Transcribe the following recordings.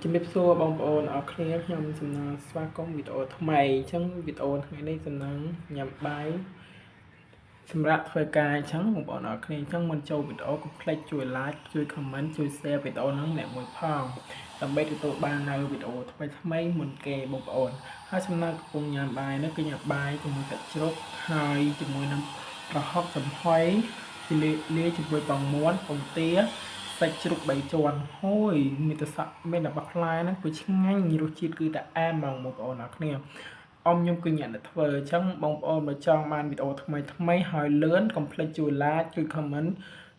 ជំរាបសួរបងប្អូនអរគ្នាខ្ញុំសំណាងស្វាគមន៍វីដេអូថ្មីអញ្ចឹងវីដេអូថ្ងៃនេះសំណាងញ៉ាំបាយសម្រាប់ធ្វើការអញ្ចឹងបងប្អូនអរគ្នាអញ្ចឹងមុនចូលវីដេអូកុំភ្លេចជួយ like ជួយ comment ជួយ share វីដេអូហ្នឹងម្នាក់មួយផងដើម្បីទទួលបាននៅវីដេអូថ្មីថ្មីមុនគេបងប្អូនហើយសំណាងកំពុងញ៉ាំបាយនោះគឺញ៉ាំបាយជាមួយសាច់ជ្រូកហើយជាមួយនឹងប្រហុកចំហុយលាយជាមួយពងមាន់ពងទាសាច់ជ្រូកបីជាន់ហូយមានតែសក់មានតែបោះផ្លែហ្នឹងគឺឆ្ងាញ់រសជាតិគឺតែអែមហ្មងបងប្អូនអរគ្នាអ៊ំខ្ញុំគឺអ្នកដែលធ្វើអញ្ចឹងបងប្អូនបើចង់បានវីដេអូថ្មីថ្មីហើយលឿនកុំភ្លេចជួយ like ជួយ comment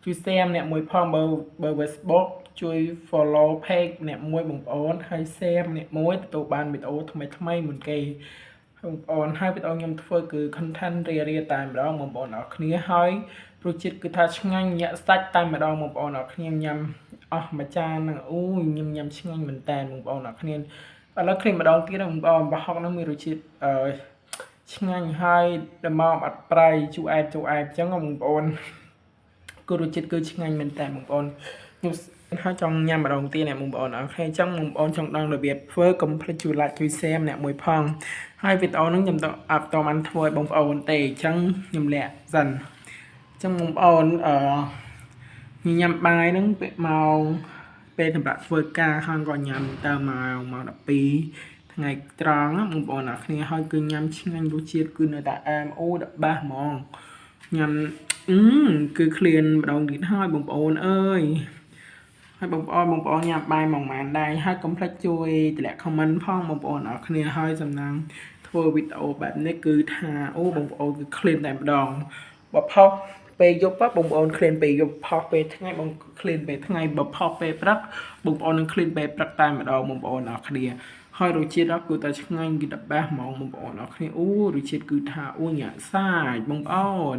ជួយ share ម្នាក់មួយផងបើបើ Facebook ជួយ follow page ម្នាក់មួយបងប្អូនហើយ share ម្នាក់មួយទទួលបានវីដេអូថ្មីថ្មីមុនគេបងប្អូនហើយវីដេអូខ្ញុំធ្វើគឺ content រារាតែម្ដងបងប្អូនអរគ្នាហើយរសជាតិគឺថាឆ្ងាញ់ញាក់សាច់តែម្ដងបងប្អូនអរគ្នាញ៉ាំអស់មួយចានហ្នឹងអូយញ៉ាំញ៉ាំឆ្ងាញ់មែនតើបងប្អូនអរគ្នាឥឡូវឃ្លីម្ដងទៀតបងប្អូនប្រហុកហ្នឹងមានរសជាតិអឺឆ្ងាញ់ហើយដល់មកអត់ប្រៃជូរអែបជូរអែបអញ្ចឹងបងប្អូនគឺរសជាតិគឺឆ្ងាញ់មែនតើបងប្អូនខ្ញុំហើយចង់ញ៉ាំម្ដងទៀតអ្នកបងប្អូន OK អញ្ចឹងបងប្អូនចង់ដឹងរបៀបធ្វើកុំភ្លេចជួយ like ជួយ share ម្នាក់មួយផងហើយវីដេអូហ្នឹងខ្ញុំទៅអត់តបានធ្វើឲ្យបងប្អូនទេអញ្ចឹងខ្ញុំលាក់សិនអញ្ចឹងបងប្អូនអឺញ៉ាំបាយហ្នឹងពេលម៉ោងពេលសម្រាប់ធ្វើការហើយក៏ញ៉ាំទៅម៉ោងម៉ោង12ថ្ងៃត្រង់បងប្អូនអរគ្នាហើយគឺញ៉ាំឆ្ងាញ់រសជាតិគឺនៅតែអែមអូដល់បាសហ្មងញ៉ាំអឺគឺឃ្លានម្ដងទៀតហើយបងប្អូនអើយហើយបងប្អូនបងប្អូនញ៉ាំបាយម៉ោងប៉ុន្មានដែរហើយកុំភ្លេចជួយទម្លាក់ comment ផងបងប្អូនអរគ្នាហើយសំណាងធ្វើវីដេអូបែបនេះគឺថាអូបងប្អូនគឺឃ្លានតែម្ដងបើផុសពេលយប់បងប្អូនឃ្លានពេលយប់ផុសពេលថ្ងៃបងឃ្លានពេលថ្ងៃបើផុសពេលព្រឹកបងប្អូននឹងឃ្លានពេលព្រឹកតែម្ដងបងប្អូនអរគ្នាហើយរសជាតិគឺតែឆ្ងាញ់គឺ the best ហ្មងបងប្អូនអរគ្នាអូរសជាតិគឺថាអូញាក់សាច់បងប្អូន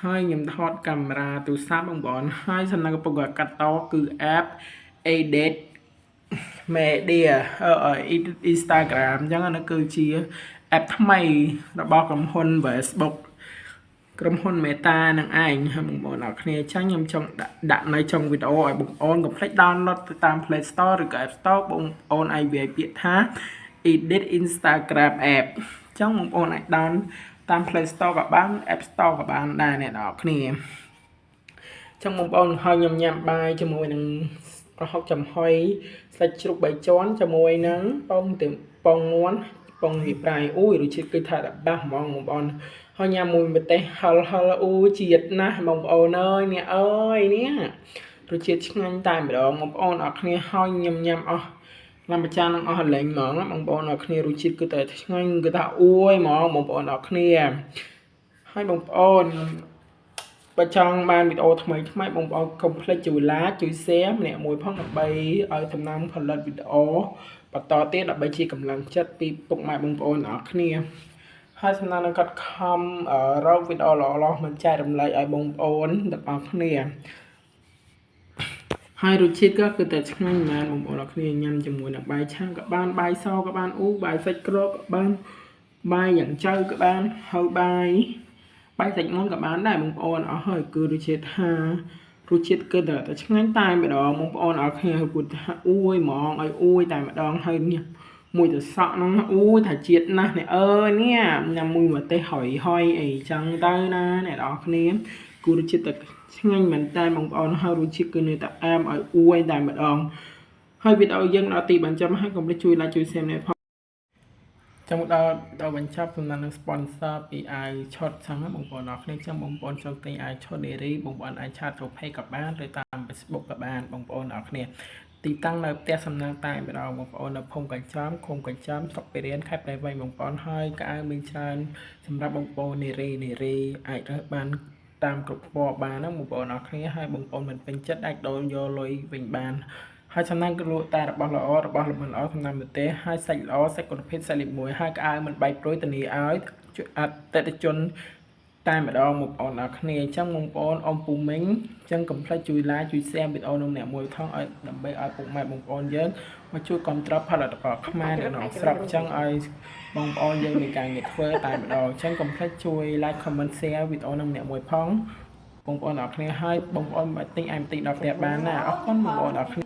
ហើយខ្ញុំថតកាមេរ៉ាទូរស័ព្ទបងប្អូនហើយសំណាងកំពុងតែកាត់តគឺ app Edit Media អឺ Instagram អញ្ចឹងអានោះគឺជា app ថ្មីរបស់ក្រុមហ៊ុន Facebook ក្រុមហ៊ុន Meta នឹងឯងហើយបងប្អូនអរគ្នាចាញ់ខ្ញុំចង់ដាក់ដាក់នៅចុងវីដេអូឲ្យបងប្អូនកុំភ្លេច download ទៅតាម Play Store ឬក៏ App Store បងប្អូនអាចវាយពាក្យថា Edit Instagram app អញ្ចឹងបងប្អូនអាច down តាម Play Store ក៏បាន App Store ក៏បានដែរអ្នកនរគ្នាចឹងបងប្អូនហើយខ្ញុំញ៉ាំបាយជាមួយនឹងប្រហុកចំហុយសាច់ជ្រូកបីជាន់ជាមួយនឹងពងទៅពងមាន់ពងវាប្រៃអូយរសជាតិគឺថាដល់បាសហ្មងបងប្អូនហើយញ៉ាំមួយម្ទេសហិលហិលអូជាតិណាស់បងប្អូនអើយអ្នកអើយនេះរសជាតិឆ្ងាញ់តែម្ដងបងប្អូនអរគ្នាហើយញ៉ាំញ៉ាំអស់ញ៉ាំម្ចាស់នឹងអស់លេងហ្មងបងប្អូនអរគ្នារសជាតិគឺតែឆ្ងាញ់គឺថាអួយហ្មងបងប្អូនអរគ្នាហើយបងប្អូនបើចង់បានវីដេអូថ្មីថ្មីបងប្អូនកុំភ្លេចជួយ like ជួយ share ម្នាក់មួយផងដើម្បីឲ្យតំណាងផលិតវីដេអូបន្តទៀតដើម្បីជាកម្លាំងចិត្តពីពុកម៉ែបងប្អូនអរគ្នាហើយសំណាងនឹងគាត់ខំរកវីដេអូល្អៗមកចែករំលែកឲ្យបងប្អូនទាំងអស់គ្នាហើយរសជាតិក៏គឺតែឆ្ងាញ់មែនបងប្អូនអរគ្នាញ៉ាំជាមួយនឹងបាយឆាក៏បានបាយសក៏បានអូបាយសាច់ក្រកក៏បានបាយយ៉ាងចៅក៏បានហើយបាយបាយសាច់មុនក៏បានដែរបងប្អូនអស់ហើយគឺរសជាតិថារសជាតិគឺតែឆ្ងាញ់តែម្ដងបងប្អូនអរគ្នាហើយគួរថាអួយហ្មងឲ្យអួយតែម្ដងហើយនេះមួយទៅសក់ហ្នឹងអូយថាជាតិណាស់អ្នកអើយនេះញ៉ាំមួយម្ទេសហុយហុយអីចឹងទៅណាអ្នកនរគ្នាគូរសជាតិតែឆ្ងាញ់មែនតើបងប្អូនហើយរសជាតិគឺនៅតែអែមឲ្យអួយតែម្ដងហើយវីដេអូយើងដល់ទីបញ្ចប់ហើយកុំភ្លេចជួយ like ជួយ share អ្នកផងចាំមកដល់ដល់បញ្ចប់សំណាងនឹង sponsor ពីអាវឆុតចឹងណាបងប្អូនអរគ្នាចឹងបងប្អូនចង់ទិញអាវឆុតនារីបងប្អូនអាច chat ចូល page ក៏បានឬតាម Facebook ក៏បានបងប្អូនអរគ្នាទីតាំងនៅផ្ទះសំណាងតែម្ដងបងប្អូននៅភូមិកញ្ចំឃុំកញ្ចំស្រុកពារៀនខេត្តព្រៃវែងបងប្អូនហើយកៅអៅមានច្រើនសម្រាប់បងប្អូននារីនារីអាចរើសបានតាមគ្រប់ពណ៌បានណាបងប្អូនអរគ្នាហើយបងប្អូនមិនពេញចិត្តអាចដូរយកលុយវិញបានហើយសំណាងគឺលក់តែរបស់ល្អរបស់ល្មមល្អសំណាងប្រទេសហើយសាច់ល្អសាច់គុណភាពសាច់លេខ1ហើយកៅអៅមិនបែកព្រួយធានាឲ្យអតិថិជនតែម្ដងបងប្អូនអរគ្នាអញ្ចឹងបងប្អូនអ៊ំពូមីងអញ្ចឹងកុំភ្លេចជួយ like ជួយ share វីដេអូនោះម្នាក់មួយថងឲ្យដើម្បីឲ្យពុកម៉ែបងប្អូនយើងមកជួយគាំទ្រផលិតផលខ្មែរនៅក្នុងស្រុកអញ្ចឹងឲ្យបងប្អូនយើងមានការងារធ្វើតែម្ដងអញ្ចឹងកុំភ្លេចជួយ like comment share វីដេអូនោះម្នាក់មួយផងបងប្អូនអរគ្នាហើយបងប្អូនមិនទិញអាចទិញដល់ផ្ទះបានណាអរគុណបងប្អូនអរគ្នា។